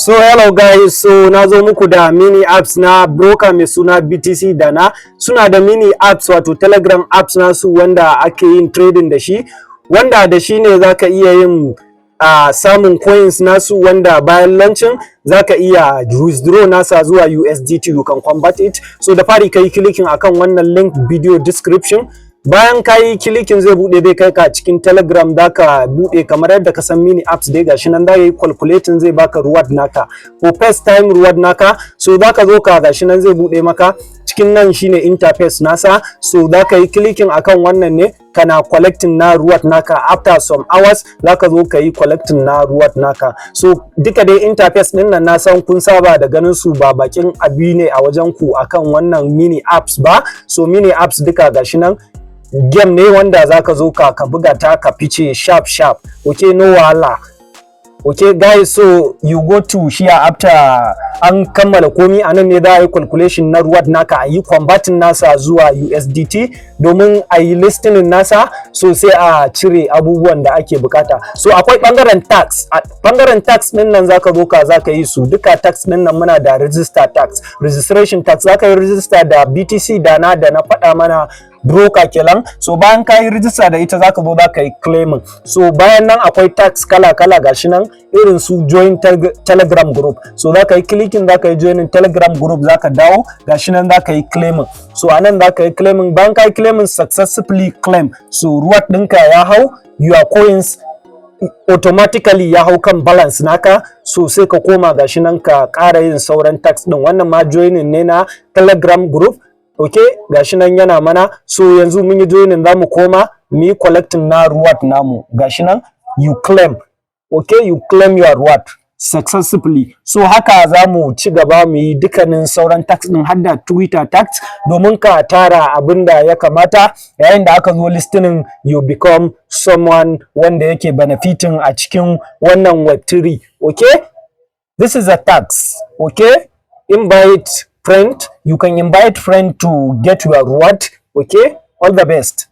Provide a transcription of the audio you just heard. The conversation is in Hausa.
So hello guys, so na zo muku da mini apps na broker mai suna BTC Dana. Suna da mini apps, wato Telegram apps nasu wanda ake yin trading da shi, wanda da shi ne zaka iya yin samun coins nasu, wanda bayan launching zaka iya withdraw nasa zuwa USDT, you can convert it. So da fari kai clicking akan wannan link, video description. Bayan ka yi clicking, zai bude, zai kai ka cikin Telegram. Zaka bude kamar yadda ka san mini apps dai. Gashi nan, zaka yi calculating, zai baka reward naka for first time reward naka. So zaka zo ka, gashi nan zai bude maka cikin nan, shine interface nasa. So zaka yi clicking akan wannan ne, kana collecting na reward naka. After some hours zaka zo ka yi collecting na reward naka. So duka dai interface din nan na san kun saba da ganin su, ba bakin abi ne a wajen ku akan wannan mini apps ba. So mini apps duka gashi nan, game ne wanda zaka zo ka buga ta ka fice sharp sharp. Okay, no wahala. Okay guys, so you go to here. After an kammala komi, anan ne za a yi calculation na reward naka, a yi converting nasa zuwa USDT domin a yi listing nasa. So sai a cire abubuwan da ake bukata. So akwai bangaren task. A bangaren task din nan zaka zo ka zaka yi su duka. Task din nan muna da register task, registration task. Zaka yi register da BTC Dana da na faɗa mana, broker kenan. So bayan ka yi register da ita, zaka zo zaka yi claiming. So bayan nan akwai task kala kala, gashi nan, irin su join Telegram group. So zaka yi clicking, zaka yi joining Telegram group, zaka dawo, gashi nan zaka yi claiming. So anan zaka yi claiming. Bayan ka yi claiming, successfully claim, so reward ɗinka ya hau, your coins automatically ya hau kan balance naka. So sai ka koma, gashi nan, ka ƙara yin sauran task ɗin. Wannan ma joining ne na Telegram group. Okay, gashi nan yana mana. So yanzu mun yi joining, zamu koma mu yi collecting na reward namu. Gashi nan, you claim. Okay, you claim your reward successfully. So haka za mu ci gaba mu yi dukkanin sauran task din, har da Twitter task, domin ka tara abin da ya kamata. Yayin da aka zo listing, you become someone wanda yake benefiting a cikin wannan Web3. Okay, this is a task. Okay, invite friend, you can invite friend to get your reward. Okay, all the best.